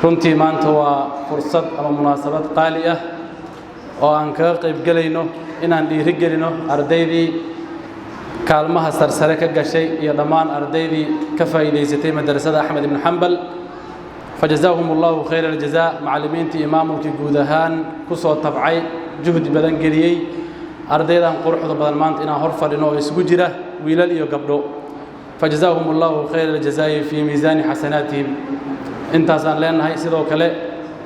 Runtii maanta waa fursad ama munaasabad qaali ah oo aan kaga qayb gelayno inaan dhiiri gelino ardaydii kaalmaha sarsare ka gashay iyo dhammaan ardaydii ka faa'iidaysatay madrasada Axmed ibnu Xambal. Fajazaahum Allahu khayra aljazaa. Macallimiintii iyo maamulkii guud ahaan ku soo tabcay, juhdi badan geliyey ardaydan quruxda badan maanta inaan hor fadhino oo isugu jira wiilal iyo gabdho, fajazaahum Allahu khayra aljazaa'i fii miisaani xasanaatihim, intaasaan leenahay. Sidoo kale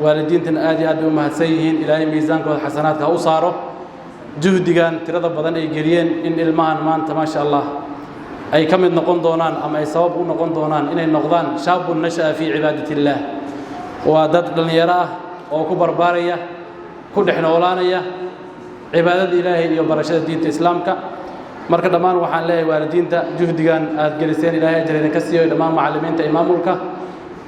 waalidiintana aad iyo aad bay u mahadsan yihiin. Ilaahay miisaankooda xasanaadka ha u saaro juhdigan tirada badan ay geliyeen in ilmahan maanta, maasha Allah, ay ka mid noqon doonaan ama ay sabab u noqon doonaan inay noqdaan shaabun nasha'a fii cibaadat illaah. Waa dad dhallinyaro ah oo ku barbaaraya, ku dhex noolaanaya cibaadada Ilaahay iyo barashada diinta Islaamka. Marka dhammaan waxaan leeyahay waalidiinta, juhdigan aad geliseen Ilaahay ajar idinka siiyo, dhammaan macallimiinta iyo maamulka.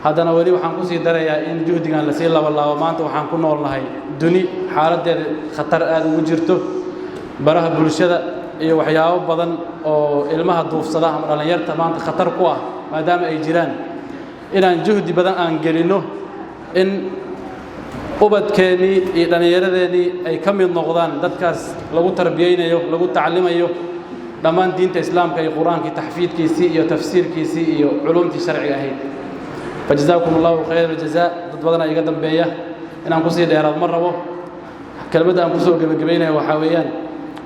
Haddana weli waxaan kusii darayaa in juhdigan lasii labalaabo. Maanta waxaan ku noolnahay duni xaaladdeeda khatar aada ugu jirto, baraha bulshada iyo waxyaabo badan oo ilmaha duufsada ama dhallinyarta maanta khatar ku ah maadaama ay jiraan, inaan juhdi badan aan gelinno in ubadkeennii iyo dhallinyaradeenii ay ka mid noqdaan dadkaas lagu tarbiyeynayo, lagu taclimayo dhammaan diinta Islaamka iyo Qur-aankii taxfiidkiisii iyo tafsiirkiisii iyo culumtii sharciga ahayd. Fajazaakum Allahu khayra aljazaa. Dad badanaa iga dambeeya, inaan kusii dheeraad ma rabo. Kelmadda aan kusoo gebagabaynaya waxaa weeyaan: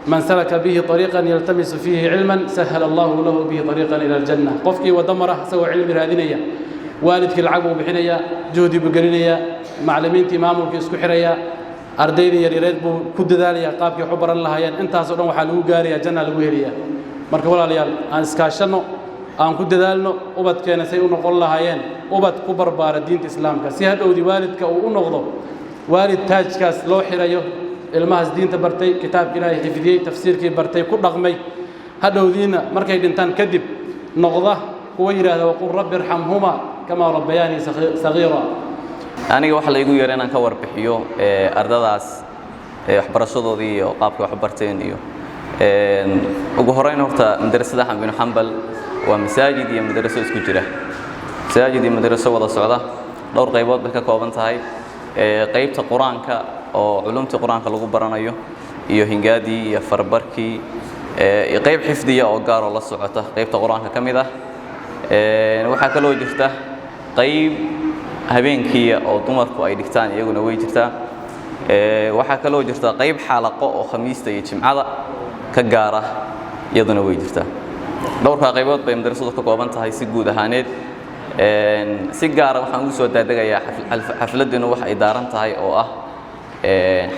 man salaka bihi طariiqan yaltamisu fiihi cilman, sahala Allahu lahu bihi طariiqan ila aljanna. Qofkii waddo mara isagoo cilmi raadinaya, waalidkii lacag buu bixinayaa, juhdi buu gelinayaa, macallimiintii maamulkii isku xirayaa, ardaydii yaryareed buu ku dadaalayaa qaabkii wax u baran lahaayeen. Intaasoo dhan waxaa lagu gaarayaa janna lagu helayaa. Marka walaalayaal, aan iskaashanno, aan ku dadaalno ubadkeena say u noqon lahaayeen ubad ku barbaara diinta Islaamka, si hadhowdii waalidka uu u noqdo waalid taajkaas loo xirayo, ilmahaas diinta bartay, kitaabka Ilaahay xifdiyey, tafsiirkii bartay, ku dhaqmay, hadhowdiina markay dhintaan kadib noqda kuwa yidhaahda: "Waqul rabbi irxamhuma kamaa rabbayaanii sagiira." Aniga waxaa laygu yeeray inaan ka warbixiyo ardadaas waxbarashadoodii iyo qaabkay wax u barteen. Iyo ugu horreyn horta, madrasada Axmed binu Xambal waa masaajid iyo madraso isku jira, masaajid iyo madraso wada socda. Dhowr qaybood bay ka kooban tahay: qaybta Qur-aanka oo culumtii Qur-aanka lagu baranayo iyo hingaadii iyo farbarkii, qayb xifdiya oo gaaroo la socota qaybta Qur-aanka ka mid ah. Waxaa kaloo jirta qayb habeenkiiya oo dumarku ay dhigtaan, iyaguna way jirtaa. Waxaa kaloo jirta qayb xalaqo oo Khamiista iyo Jimcada ka gaara, iyaduna way jirtaa. Dhowrkaa qaybood bay madrasadu ka kooban tahay si guud ahaaneed. Si gaara waxaan ugu soo daadegayaa xafladdinu waxa ay daaran tahay oo ah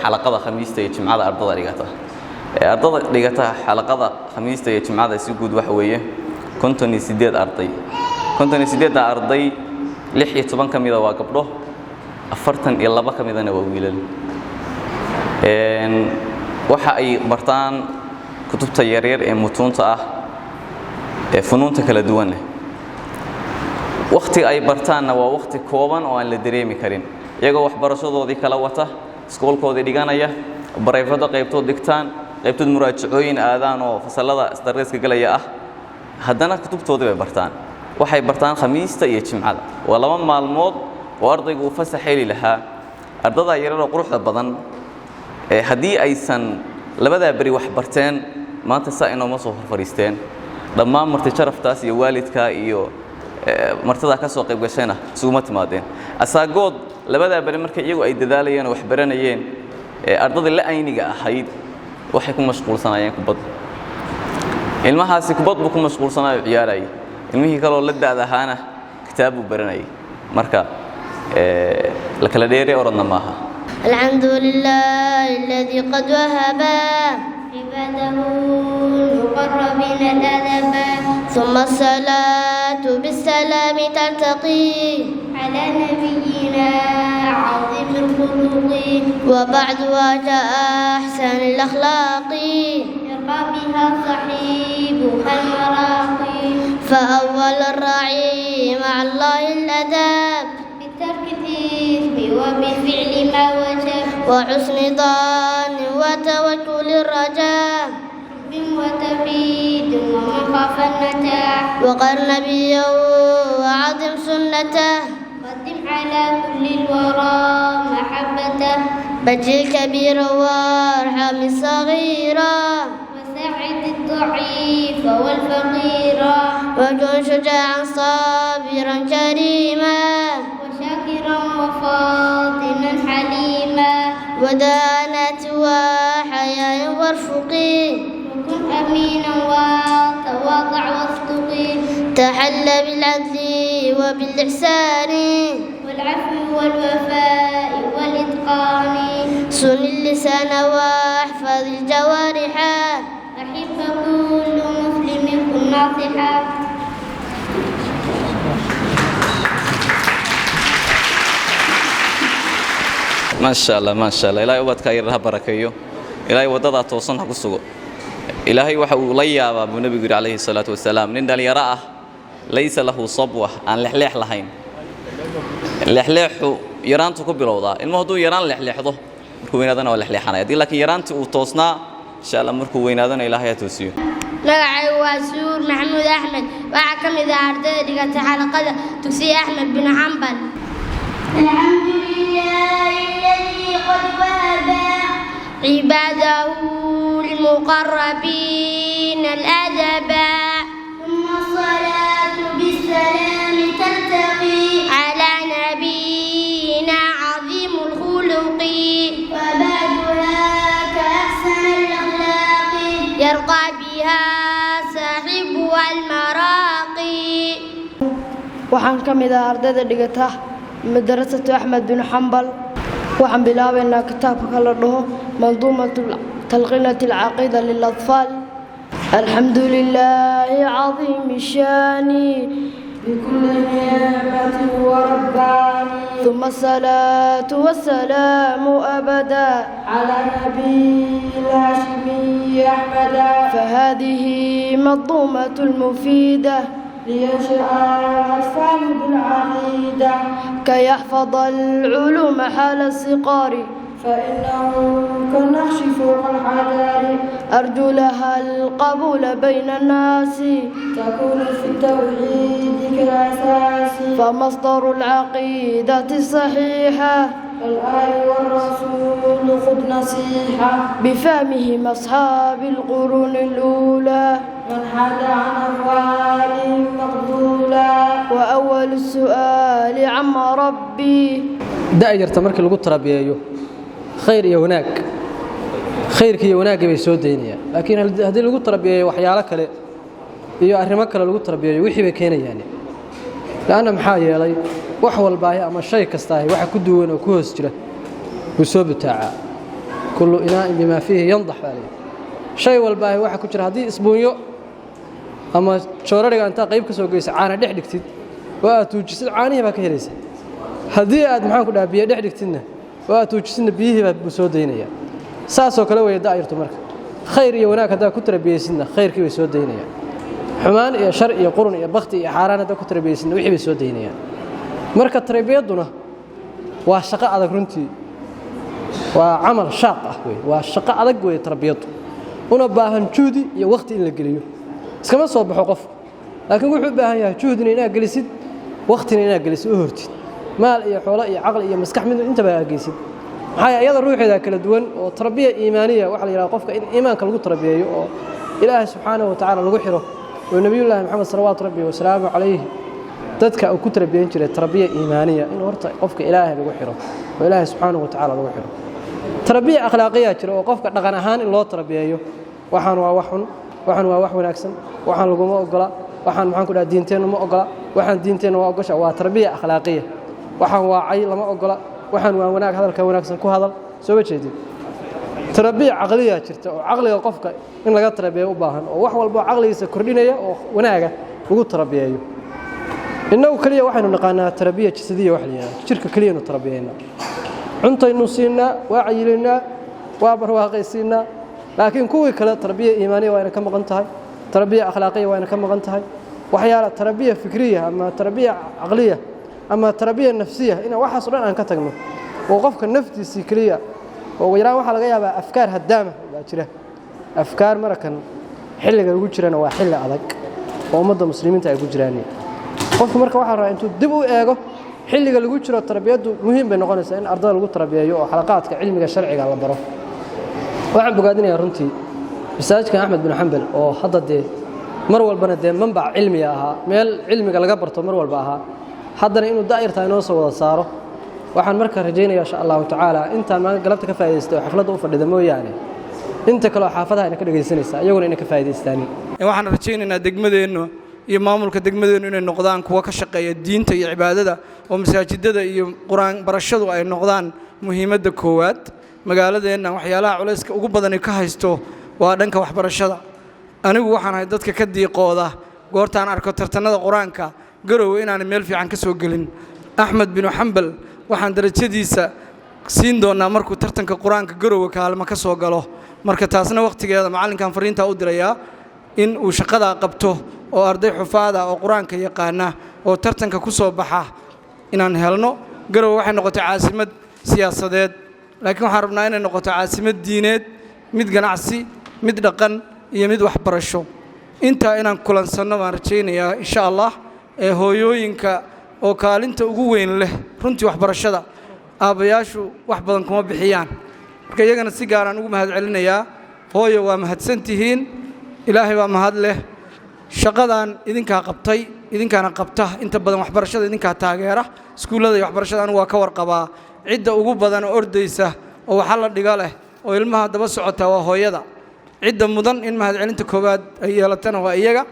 xalaqada Khamiista iyo Jimcada ardada dhigata. Ardada dhigata xalaqada Khamiista iyo Jimcada si guud waxa weeye 58 arday. 58-da arday, 16 ka mida waa gabdho, 42 ka midana waa wiilal. Waxa ay bartaan kutubta yaryar ee mutuunta ah ee funuunta kala duwan leh. Wakhtiga ay bartaanna waa wakhti kooban oo aan la dareemi karin, iyagoo waxbarashadoodii kala wata, iskoolkoodii dhiganaya, private-o qaybtood dhigtaan, qaybtood muraajacooyin aadaan oo fasallada isdareyska galaya ah, haddana kutubtoodii bay bartaan. Waxay bartaan Khamiista iyo Jimcada, waa 2 maalmood oo ardaygu uu fasax heli lahaa. Ardada yararoo quruxda badan haddii aysan labadaa beri wax barteen, maanta saa inooma soo hor fadhiisteen. Dhammaan marti sharaftaas iyo waalidka iyo martidaa ka soo qayb gashayna isuguma timaadeen. Asaagood labadaa beri marka iyagu ay dadaalayeen oo wax baranayeen, ardadii la ayniga ahayd waxay ku mashquulsanaayeen kubad. Ilmahaasi kubad buu ku mashquulsanaayo, ciyaarayay. Ilmihii kaloo la da'da ahaana kitaab buu baranayay. Marka la kala dheerey orodna maaha. الحمد لله الذي قد وهب عباده المقربين الأدب. ثم الصلاة بالسلام ترتقي على نبينا عظيم الخلق. وبعد، وجاء أحسن الأخلاق يرقى بها صاحبها المراقي. فأول الراعي مع الله الأدب، بترك الإثم وبفعل ما وجب، وحسن ظن وتوكل الرجاء، حب وتوحيد ومن خاف النجاح، وقر نبيه وعظم سنته، قدم. على كل الورى محبته. بجل الكبير وارحم الصغير، وساعد الضعيف والفقير، وكن شجاعا صابرا كريما، وشاكرا وفاطنا حليما، ودانة وحياء وارفقي، وكن أمينا وتواضع واصدقي، تحلى بالعدل وبالإحسان، والعفو والوفاء والإتقان، صن اللسان واحفظ الجوارح، أحب كل مسلم كن ناصحا. Maasha Allah, maasha Allah. Ilaahay ubadka yar ha barakeeyo, Ilaahay waddadaa toosan ha ku sugo. Ilaahay waxa uu la yaabaa buu Nebigu yidhi calayhi salaatu wasalaam, nin dhallinyaro ah laysa lahu sabwa, aan lexleex lahayn. Lexleexu yaraantu ku bilowdaa. Ilmuhu hadduu yaraan lexleexdo, markuu weynaadana waa lexleexanaya. Haddii laakiin yaraantii uu toosnaa, insha Allah markuu weynaadana Ilaahay ha toosiyo. Magacaygu waa Suur Maxamuud Axmed, waxaa ka mid ah ardayda dhigata xalaqada dugsiga Axmed bin Xambal. الحمد لله الذي قد وهب عباده المقربين الأدب، ثم الصلاة بالسلام ترتقي على نبينا عظيم الخلق، وبعدها كأحسن الأخلاق يرقى بها صاحبها المراقي. Waxaan ka mid ah ardayda dhigata madrasatu Axmed bin Xambal. Waxaan bilaabaynaa kitaabka kala dhaho manduumatu talqiinati alcaqiida lilatfaal. Alxamdu lilaahi cadiimi shaani بكل نعمة ورباني، ثم الصلاة والسلام أبدا على نبي الهاشمي أحمد. فهذه منظومة المفيدة لينشأ الأطفال بالعقيدة، كي يحفظ العلوم حال الصغار، فإنه كالنقش فوق الحجر. أرجو لها القبول بين الناس، تكون في التوحيد كالأساس، فمصدر العقيدة الصحيحة الآي والرسول خذ نصيحة، بفهمهم أصحاب القرون الأولى من حاد عن أفعالهم مقبولا. وأول السؤال عما ربي. Da'yarta markii lagu tarabiyeeyo khayr iyo wanaag, khayrka iyo wanaagga bay soo daynayaan. Laakiin haddii lagu tarabiyeeyo waxyaalo kale iyo arrimo kale lagu tarabiyeeyo, wixii bay keenayaan. Laanna maxaa yeelay, wax walbaahi ama shay kastaahi waxa ku duwan oo ku hoos jira wuu soo butaacaa. Kullu inaa'in bimaa fiihi yandax baa leeyahy. Shay walbaahi waxa ku jira, haddii isbuunyo ama joorariga intaa qayb ka soo geysa caana dhex dhigtid oo aad tuujisid, caanihii baa ka helaysa. Haddii aad, maxaan ku dhaha, biyo dhex dhigtidna oo aad tuujisidna, biyihii baa buu soo daynaya. Saasoo kale weeye da'yartu. Marka khayr iyo wanaag haddaad ku tarbiyeysidna, khayrkii bay soo daynayaan. Xumaan iyo shar iyo qurun iyo bakti iyo xaaraan haddaad ku tarbiyeysidna, wixii bay soo daynayaan. Marka tarbiyadduna waa shaqo adag runtii, waa camal shaaq ah wey, waa shaqo adag wey tarbiyaddu, una baahan juhdi iyo wakhti in la geliyo. Iskama soo baxo qofku, laakiin wuxuu u baahan yahay juhdina inaad gelisid, wakhtina inaad gelisid, u hortid maal iyo xoolo iyo caqli iyo maskax mid intaba aad geysid. Maxaa yeele iyada ruuxeeda kala duwan oo tarbiya iimaaniya waxaa la yidhaha, qofka in iimaanka lagu tarbiyeeyo oo Ilaahay subxaanahu wa tacaala lagu xiro, oo Nebiyullaahi Maxamed salawaatu rabbi wasalaamu calayhi dadka uu ku tarbiyeyn jiray tarbiya iimaaniya, in horta qofka Ilaahay lagu xiro oo Ilaahay subxaanahu wa tacaala lagu xiro. Tarbiya akhlaaqiya jira oo qofka dhaqan ahaan in loo tarbiyeeyo: waxaan waa wax xun, waxaan waa wax wanaagsan, waxaan laguma ogola, waxaan, maxaan ku dhaha, diinteennu ma ogola, waxaan diinteennu waa ogosha. Waa tarbiya akhlaaqiya. Waxaan waa cay, lama ogola, waxaan waa wanaag, hadalka wanaagsan ku hadal. Soo ma jeedin? Tarbiya caqliya jirta oo caqliga qofka in laga tarbiyeeyo u baahan, oo wax walba oo caqligiisa kordhinaya oo wanaaga lagu tarbiyeeyo. Innagu keliya waxaynu naqaanaa tarbiya jasadiya, wax la yidhahdo jirka keliyaynu tarbiyeynaa, cuntaynu siinaa, waa cayilinaa, waa barwaaqaysiinaa. Laakiin kuwii kale tarbiya iimaaniya waa ina ka maqan tahay, tarbiya akhlaaqiya waa ina ka maqan tahay, waxyaala tarbiya fikriya ama tarbiya caqliya ama tarbiya nafsiya, ina waxaas o dhan aan ka tagno oo qofka naftiisii keliya oo ugu yaraan waxaa laga yaabaa afkaar haddaama baa jira. Afkaar marakan xilliga ugu jirana waa xilli adag oo ummadda muslimiinta ay ku jiraan. Qofku marka waxaa rabaa intuu dib u eego Xilliga lagu jiro tarbiyaddu muhiim bay noqonaysaa in ardada lagu tarbiyeeyo oo xalaqaadka cilmiga sharciga la baro. Waxaan bogaadinayaa runtii masaajidkan Axmed bin Xambal oo hadda dee mar walbana dee manbac cilmiga ahaa, meel cilmiga laga barto mar walba ahaa, haddana inuu daa'irtaa inoo soo wada saaro. Waxaan marka rajaynaya, insha Allahu tacaala, intaan maalin galabta ka faa'idaystay oo xafladda u fadhida mooyaane, inta kale oo xaafadaha ina ka dhegaysanaysaa iyaguna inay ka faa'idaystaanin. Waxaan rajaynaynaa degmadeennu iyo maamulka degmadeennu inay noqdaan kuwa ka shaqeeya diinta iyo cibaadada, oo masaajidada iyo Qur-aan barashadu ay noqdaan muhiimadda koowaad. Magaaladeenna waxyaalaha culayska ugu badani ka haysto waa dhanka waxbarashada. Anigu waxaan ahay dadka ka diiqooda goortaan arko tartanada Qur-aanka Garowe inaanay meel fiican ka soo gelin. Axmed binu Xambal waxaan darajadiisa siin doonnaa markuu tartanka Qur-aanka Garowe kaalmo ka soo galo. Marka taasna wakhtigeeda macallinkan fariintaa u dirayaa in uu shaqadaa qabto, oo arday xufaada oo Qur-aanka yaqaana oo tartanka ku soo baxa inaan helno. Garowe waxay noqotay caasimad siyaasadeed, laakiin waxaan rabnaa inay noqoto caasimad diineed, mid ganacsi, mid dhaqan iyo mid waxbarasho. Intaa inaan kulansanno baan rajaynayaa, insha Allah. Ee hooyooyinka oo kaalinta ugu weyn leh runtii waxbarashada, aabbayaashu wax badan kuma bixiyaan, marka iyagana si gaaraan ugu mahad celinayaa. Hooyo, waa mahadsan tihiin, Ilaahay baa mahad leh. Shaqadan idinkaa qabtay, idinkaana qabta inta badan waxbarashada, idinkaa taageera iskuullada iyo waxbarashada. Anigu waa ka warqabaa, cidda ugu badan oo ordaysa oo waxa la dhiga leh oo ilmaha daba socota waa hooyada. Cidda mudan in mahadcelinta koowaad ay yeelatana waa iyaga.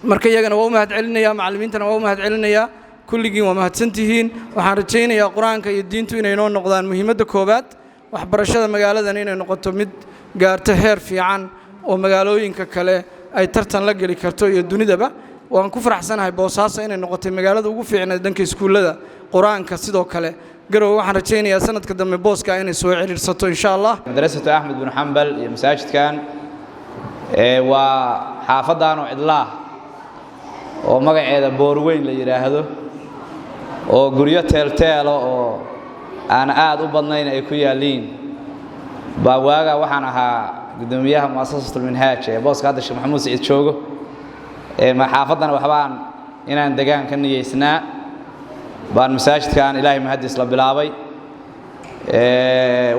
Marka iyagana waa u mahad celinayaa, macallimiintana waa u mahad celinayaa. Kulligiin waa mahadsantihiin. Waxaan rajaynayaa Qur-aanka iyo diintu inay noo noqdaan muhiimadda koowaad, waxbarashada magaaladan inay noqoto mid gaarto heer fiican oo magaalooyinka kale ay tartan la geli karto iyo dunidaba. Waan ku faraxsanahay Boosaaso inay noqotay magaalada ugu fiicnayd dhanka iskuullada Qur-aanka. Sidoo kale Garowe waxaan rajaynayaa sanadka dambe booska inay soo ciriirsato, insha Allah. Madrasatu Axmed bin Xambal iyo masaajidkan waa xaafaddan oo cidlaah oo magaceeda Boorweyn la yidhaahdo, oo guryo teelteela oo aan aad u badnayn ay ku yaalliin baa. Waagaa waxaan ahaa guddoomiyaha mu'asasatulminhaaj ee booska hadda Sheekh Maxamuud Siciid joogo. Xaafaddana waxbaan inaan degaan ka niyeysnaa baan masaajidkan Ilaahay mahaddiis la bilaabay.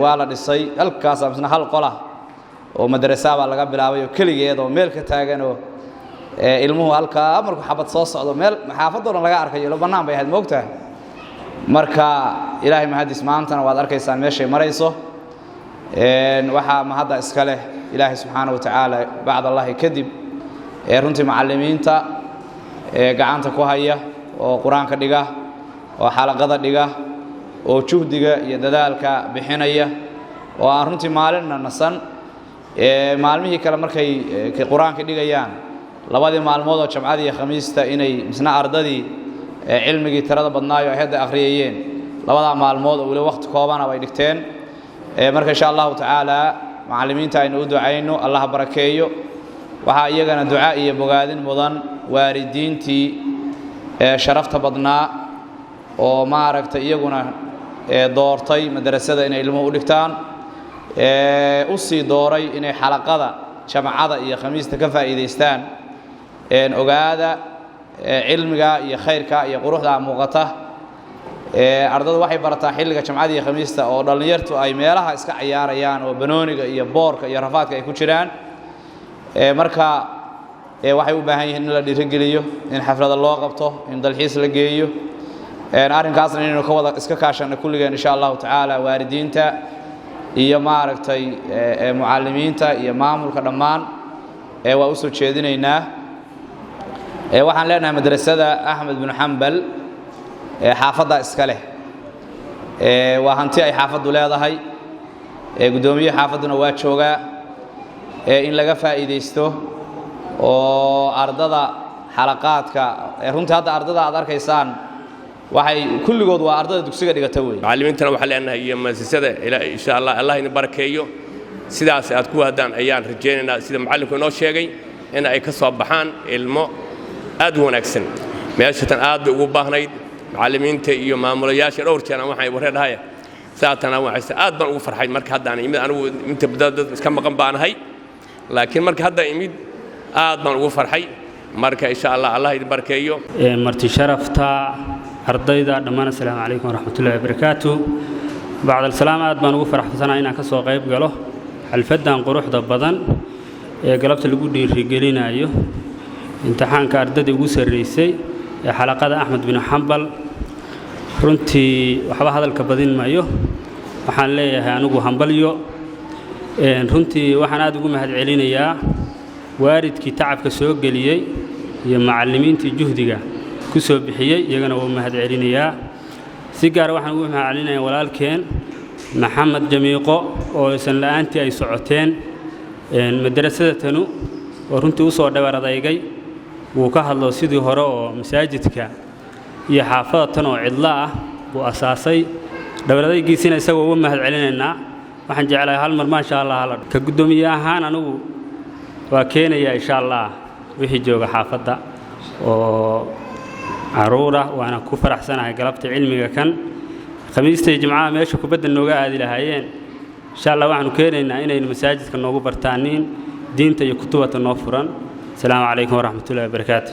Waa la dhisay halkaas, misna hal qola oo madrasaa baa laga bilaabay oo keligeed oo meel ka taagan, oo ilmuhu halkaa markuu xabad soo socdo meel xaafadoo dhan laga arkayo, ilo bannaan bay ahayd, moogtahay. Marka Ilaahay mahaddiis, maantana waad arkaysaan meeshay marayso. Waxaa mahadda iska leh Ilaahay subxaana wa tacaala, bacd Allahi kadib ee runtii macallimiinta ee gacanta ku haya oo Qur-aanka dhiga oo xalaqada dhiga oo juhdiga iyo dadaalka bixinaya, oo aan runtii maalinna nasan, maalmihii kale markay Qur-aanka dhigayaan, labadii maalmood oo Jamcadii iyo Khamiista inay misna ardadii cilmigii tirada badnaayo ay hadda akhriyayeen labadaa maalmood oo weli wakhti koobana bay dhigteen. Marka insha Allahu tacaala macallimiinta aynu u ducayno, Allah barakeeyo. Waxaa iyagana duca iyo bogaadin mudan waalidiintii sharafta badnaa oo maaragtay iyaguna doortay madrasada inay ilmuhu u dhigtaan, u sii dooray inay xalaqada Jamacada iyo Khamiista ka faa'iidaystaan. Ogaada cilmiga iyo khayrka iyo quruxda muuqata. Ardadu waxay barataa xilliga Jamcada iyo Khamiista oo dhallinyartu ay meelaha iska cayaarayaan oo banooniga iyo boorka iyo rafaadka ay ku jiraan. Marka waxay u baahan yihiin in la dhiirigeliyo, in xaflada loo qabto, in dalxiis la geeyo. Arrinkaasna inaynu ka wada iska kaashanno kulligeen, insha Allahu tacaala, waalidiinta iyo maaragtay mucallimiinta iyo maamulka dhammaan waa u soo jeedinaynaa. Waxaan leenahay madrasada Axmed binu Xambal xaafadda iska leh, waa hanti ay xaafaddu leedahay. Guddoomiye xaafadduna waa joogaa. In laga faa'iidaysto oo ardada xalaqaadka, runtii hadda ardada aad arkaysaan waxay kulligood waa ardada dugsiga dhigata wey. Macallimiintana waxaan leenahay iyo muasasada, insha Allah, Allah idin barakeeyo. Sidaas aad ku waadaan ayaan rajaynaynaa, sida macallinku inoo sheegay, in ay ka soo baxaan ilmo aad u wanaagsan. Meeshatan aad bay ugu baahnayd macallimiinta iyo maamulayaasha. Dhowr jeer aan waxaan warre dhahaya saatana waxayse aad baan ugu farxay marka haddaan imid. Anigu inta dad iska maqan baanahay, laakiin marka hadda imid aad baan ugu farxay. Marka insha Allah, Allah idin barakeeyo. Marti sharafta Ardayda dhammaan, assalaamu calaykum waraxmatullahi wabarakaatu. Bacdalsalaam, aad baan ugu faraxsanahay inaan ka soo qayb galo xalfaddan quruxda badan ee galabta lagu dhiirigelinayo imtixaanka ardayda ugu sarreysay ee xalaqada Axmed bin Xambal. Runtii waxba hadalka badin mayo, waxaan leeyahay anigu hambalyo. Runtii waxaan aad ugu mahadcelinayaa waalidkii tacabka soo geliyey iyo macallimiintii juhdiga ku soo bixiyey, iyagana wuu mahadcelinayaa. Si gaara waxaan ugu mahadcelinayaa walaalkeen Maxamed Jamiiqo oo isan la'aantii ay socoteen madrasada tanu, oo runtii u soo dhabar adaygay. Wuu ka hadlo sidii hore oo masaajidka iyo xaafada tan oo cidlo ah buu asaasay, dhabar adaygiisina isagoo uga mahadcelinaynaa. Waxaan jeclahay hal mar maasha Allah hala ka guddoomiye ahaan anigu waa keenayaa insha Allah wixii jooga xaafadda oo caruur ah, waana ku faraxsanahay galabta cilmiga kan. Khamiista iyo Jimcaha meesha kubadda nooga aadi lahaayeen, insha Allah waxaanu keenaynaa inaynu masaajidka noogu bartaaniin diinta iyo kutubata noo furan. Asalaamu calaykum waraxmatullahi wabarakaatu.